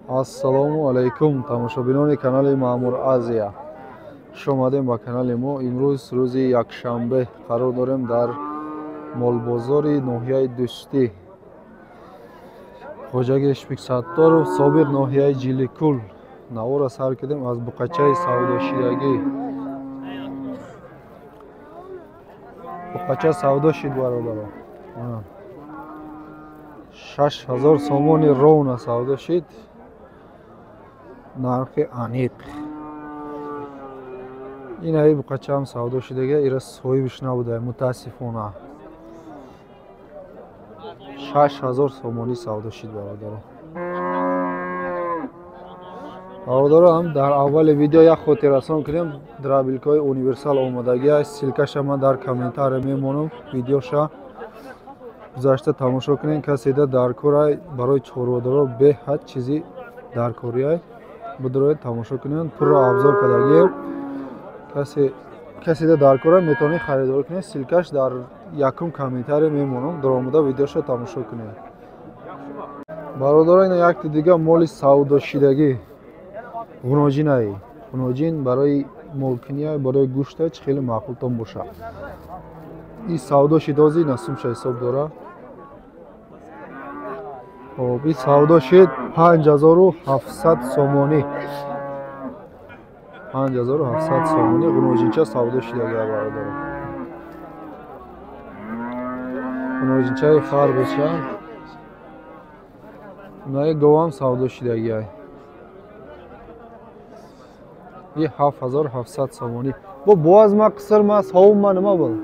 Ассалому алайкум, тамошобинони канали Маъмур Азия. Хуш омадем ба канали мо. Имрӯз рӯзи якшанбе қарор дорем дар молбозори ноҳияи Дӯстӣ. Хоҷаги Шпиксатторов, собиқ ноҳияи Ҷиликул. Навора сар кардем аз буқачаи савдошидагӣ. Буқача савдо шид, бародаро. 6000 сомони ровна савдо шид. Нархи аниқ. Ин аи буқачаам савдо шидага, ира соҳибиш набуда, мутаассифона. 6000 сомонӣ савдо шид, бародаро. Бародаро, ҳам дар аввали видео як хотиррасон кунем, драбилкаҳои универсал омодагӣ аст. Ссилкаша ман дар комментария мемонам, видеоша гузашта тамошо кунед. Каседа даркорай барои чорводоро беҳад чизи даркориай, бидроед тамошо кунед. Пурра обзор кардагием. Каседа даркорай метавонед харидорӣ кунед. Ссилкаш дар якум комментария мемонам, даромада видеоша тамошо кунед. Бародаро, ина якти дига моли савдошидагӣ, ғуноҷинай. Ғуноҷин барои молкиния, барои гӯшта чӣ хеле маъқултон бошад. И савдо шид, ози насумша ҳисоб дора. Хоб, и савдо шид 5700 сомонӣ. 5700 сомонӣ ғуноҷинча савдо шидагия, бародаро. Ғуноҷинчаи фарбеча. Наи говам савдо шидагиай. И 7700 сомонӣ. Бо боаз ма қиср ма савум ма нима был?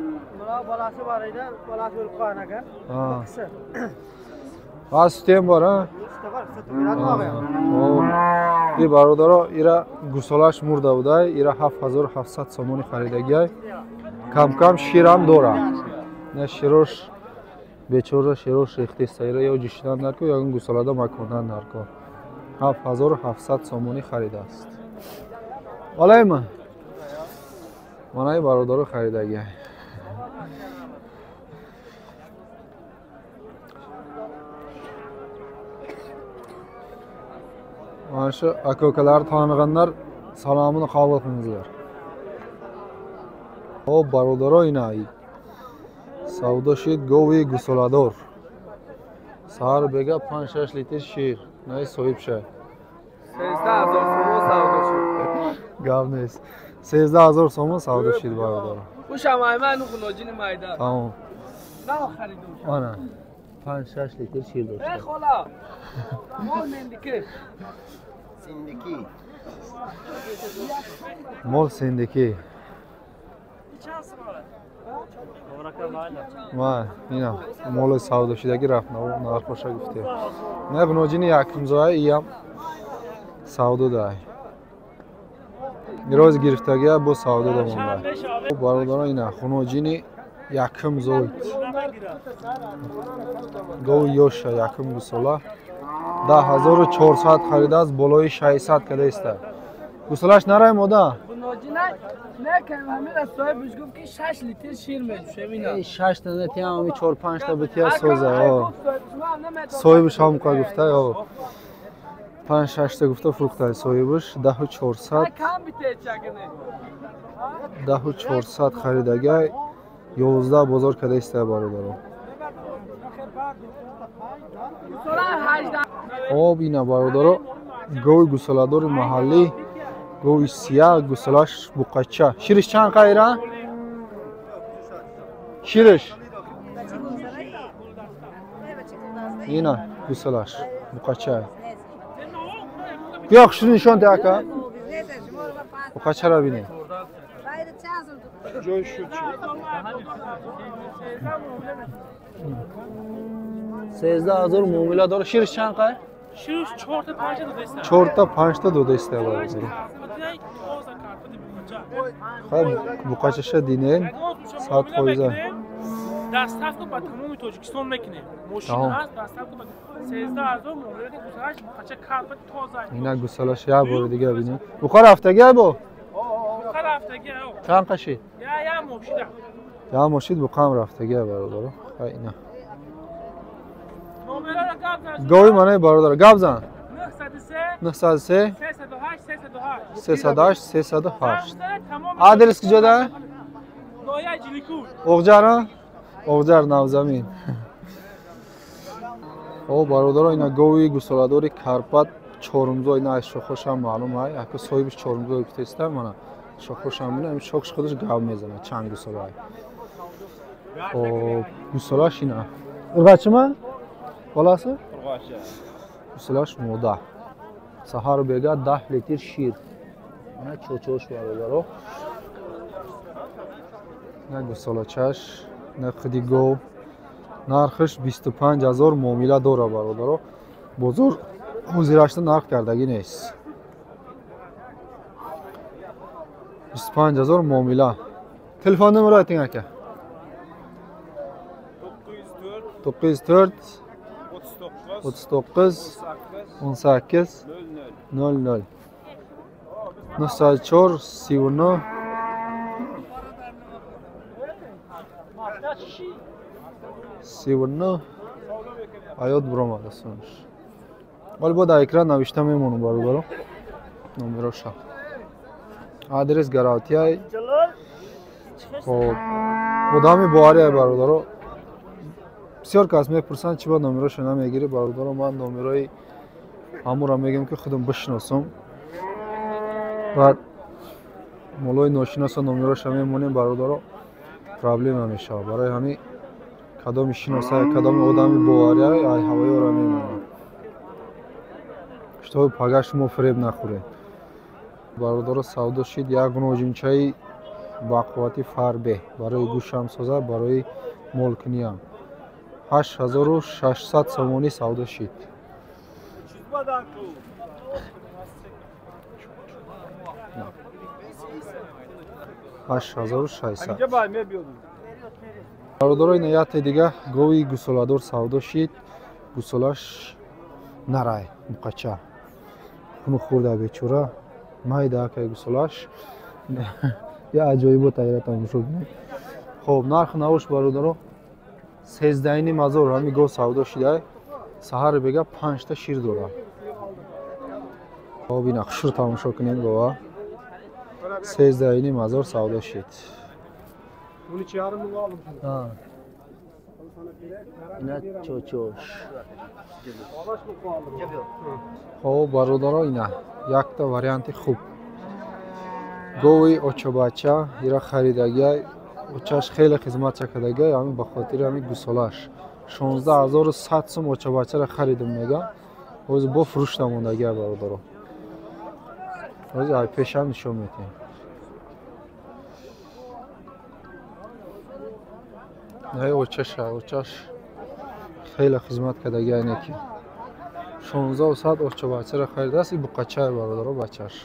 Bolasi bor edi, bolasi o'lib qolgan ekan. Qisir. Ha, suti ham bor, ha? Suti bor, suti beradi bog'i. Hop. И бародаро, ира гусолаш мурда будай, ира 7700 сомонӣ харидагиай. Кам-кам ширам дора. На широш бечора широш рехтеста, ира ё ҷӯшидан дарко, ягон гусолада макондан дарко. 7700 сомонӣ харидааст. Валайма. Манаи бародаро харидагиай. Mana shu aka-ukalarni taniganlar salomini qabul qilingizlar. Hop, barодаро, ина савдо шид гови гусоладор. Саҳар бега 5-6 литр шир. Най соҳиб шай. 13000 сомон савдо шид. Гап нест. 13000 сомон савдо шид, бародаро. Хушам айман ғуноҷини майда. Тамом. На харидум. Ана 5-6 литр шир дошт. Э хола. Мол мендики. Синдики. Мол синдики. Ма, ина моли савдошидагӣ рафт, нархоша гуфте. На ғуноҷини якумзоя иям савдо дай. Роз гирифтагия бо савдо да монда. Бародаро, ина ғуноҷини якум зоид. Гови ёша якум гусола. 10400 харидааст, болои 600 кадаиста. Гусолаш нарай мода? Не, ҳамин соҳибаш гуфт ки 6 литр шир меҷӯшем ина. 6 та не, тиам ами 4-5 та бития соза. Соҳибаш ҳам қа гуфта, 5-6 та гуфта фурӯхта соҳибаш 10400. 10400 харидагай, 11 бозор кадаиста, бародаро. Хоб, ина бародаро, гови гусоладори маҳаллӣ, гови сия, гусолаш буқача. Шириш чанд қайра? Шириш? Ина гусолаш буқача. Биё хушрӯ нишон де ака. Буқачаро бинед. 13000 муомила дора. Шириш чанд қай? Шириш 4-5 та додаиста. 4-5 та додаиста, бародаро. Хай буқачаша динем, 100%. Доставка ба тамоми Тоҷикистон мекунем. Мошин ҳаст, доставка ба 13000 муомила гусолаш буқача карпати тоза. Ина гусолаш як бори дига бинем. Буқа рафтагӣ бо? Буқа рафтагӣ. Чанд қашид? Я мошида. Я мошид буқам рафтагӣ, бародаро. Хай ина. Гови манаи бародар. Гап зан. 903 308 308. Адрес куҷода? Оғҷар, Оғҷар Навзамин. О бародаро, ина гови гусоладори Карпат чорумзо, ина аз шохошам маълум ай. Ака соҳибиш чорумзо гуфтеста, мана шохошам бина, ин шохш худаш гап мезанад, чанд гусола ай. Хоб, гусолаш ина. Урғачима? Боласы? Гусолаш мода. Саҳару бега 10 литр шир. Мана чочош бародаро. На гусолачаш, на худи гов. Нархаш 25 000 муомила дора бародаро. Бозор ҳозирашта нарх кардагӣ нест. 25 000 муомила. Телефон номери айтинг ака. 904 39 18 00 904 39 39 аёд биромада сунш. Вале бо дар экран навишта мемонам бародаро номероша. Адрес Гаравтияй. Хоб, одами боварияй бародаро. Бисёр кас мепурсанд чӣ ба номероша намегирӣ бародаро. Ман номерои ҳамонро мегӯям ки худам бишиносам. Баъд молои ношиноса номероша мемонем бародаро, проблема мешавад. Барои ҳамин кадоми шиноса, кадоми одами бовария ай ҳавоёро мемонам. Шутоби пага шумо фиреб нахӯред. Бародаро, савдо шид як ноҷинчаи бақуввати фарбеҳ барои гӯшам соза, барои молкуниам. 8600 сомонӣ савдо шид. 8600. Бародаро, ина яте дига гови гусоладор савдо шид. Гусолаш нарай муқача. Хуну хӯрда бечора. Майда акай гусолаш. Я аҷоибо тайра тамошо кунед. Хоб, нарх навош бародаро 13,5 ҳазор ҳами гов савдо шидай. Саҳари бега 5 та шир дорад. Хоб, ина хушур тамошо кунед гова. 13,5 ҳазор савдо шид. Ина чочош. Хоб бародаро, ина якта варианти хуб. Гови очабача ира харидагиай, очаш хеле хизмат чакадагиай, ҳамин ба хотири ҳамин гусолаш. 16100 сум очабачаро харидам мегам. Ҳозир бо фурӯш намондагиай бародаро. Ҳозир ай пешам нишон медиҳем. Ай очаша, очаш хеле хизмат кардагиай неки. 1600 очабачаро харидааст, и буқачай бародаро бачаш.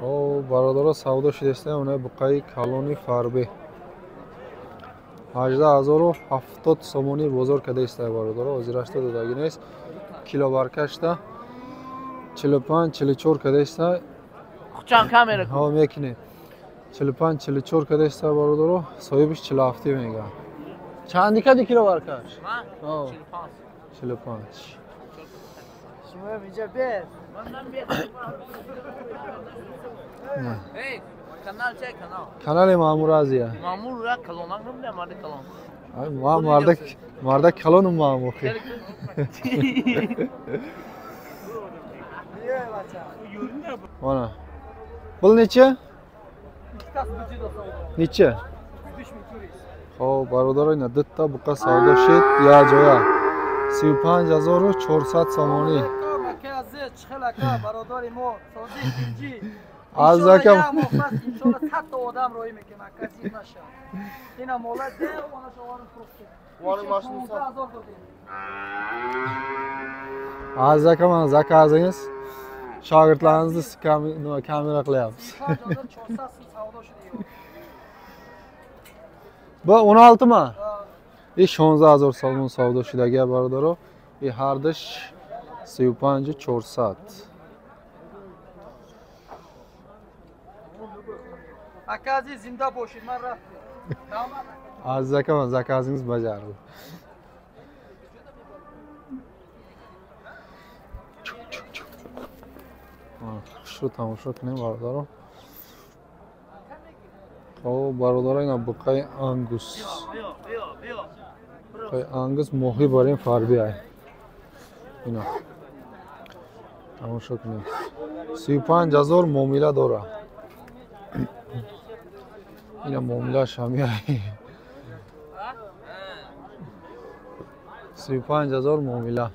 О бародаро, савдо шудастем онаи буқаи калони фарбе. 18070 сомонӣ бозор кардаистай бародаро, ҳозирашта додагӣ нест. Килобаркашта 45 44 кардаистай. Хучам камера. Ҳо мекунем. 45 44 кардаистай бародаро, соҳибиш 47 мегӯяд. Чанди кади килобаркаш? 45. 45. Шумо инҷа бес. Эй, канал чай канал. Канали Маъмур Азия. Маъмур ра калонак набуда, марда калон. Ай, ма марда марда калону маъмур. Мана. Бул неча? Неча? Хоб, бародаро, ина дутта буқа савдо шид, як ҷоя. 35400 сомонӣ. Аз ака Аз ака mana zakazingiz shogirdlaringizni kamera qilyapmiz. Bu 16 mi? И 16000 сомон савдо шудагия бародаро. И ҳардаш 35400. Ака азиз, зинда бошед, ман рафтам. Aziz aka, mana zakazingiz bajarildi. хушрӯ тамошо кунем бародаро. Хоб бародаро, ина буқаи ангус. Буқаи ангус моҳӣ барин фарби ай. Ина тамошо кунем. 35 000 муомила дора. Ина муомилаш ҳами ай. 35 000 муомила.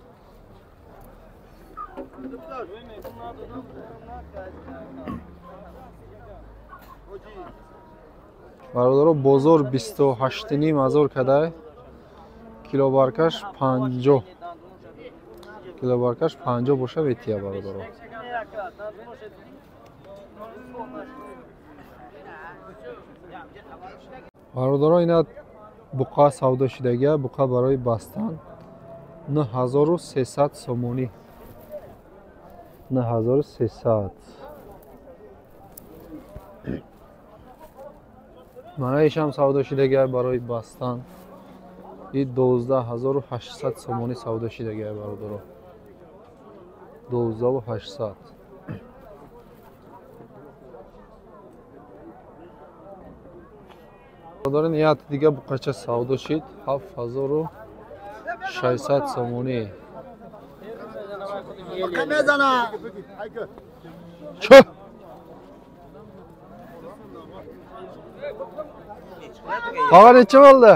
Бародаро, бозор 28 500 кадай, килобаркаш 50. Килобаркаш 50 боша ветия бародаро. Бародаро, ина буқа савдо шидагия, буқа барои бастан 9300 сомонӣ. 9300. Манаишам савдо шидагия барои бастан. И 12800 сомонӣ савдо шидагия бародаро. 12800. Бародарон, як дига буқача савдо шид 7600 сомонӣ. Чо? Tog'a necha bo'ldi?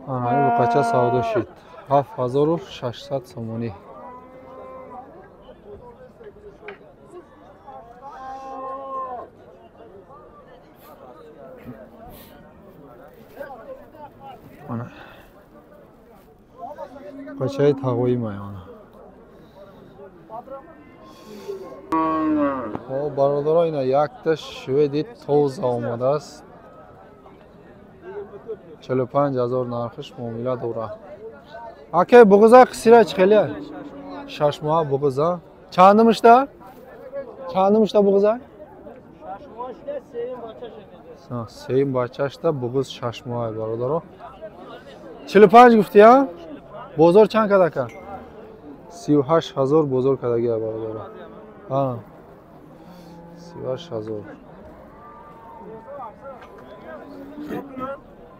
Ana buqacha savdo shid 7600 сомонӣ. Ana buqachai tag'oyi mayona. Хоб бародаро, ина якта шведи тоза омадааст. 45 000 нархиш муомила дорад. Ака, буғуза қисира чӣ хеле? 6 моҳа буғуза. Чандимишда? Чандимишда буғуза? Сеюм бачашда буғуз 6 моҳа бародаро. 45 гуфти, а? Бозор чанд кад ака? 38 000 бозор кадагия бародаро. А. 38 000.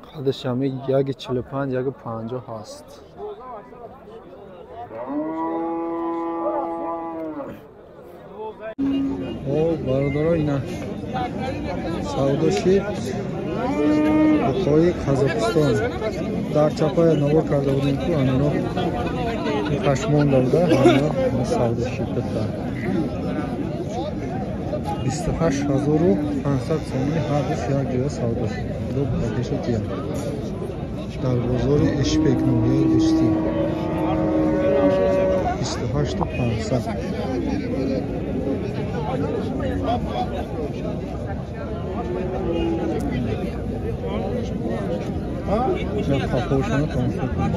Қадаш ҳами 1,45, 1,50 ҳаст. О, бародаро, ина савдо шид буқои Қазоқистон. Дар чапая навор карда будем ку анино пашмонда буда, ҳамино савдо шид дута. 28500 сомонӣ ҳар душ як ҷоя савдо шуд. Ба пеша тия. Дар бозори Эшбек ноҳияи Дӯстӣ. 28500. Қапошона тамошо кунед.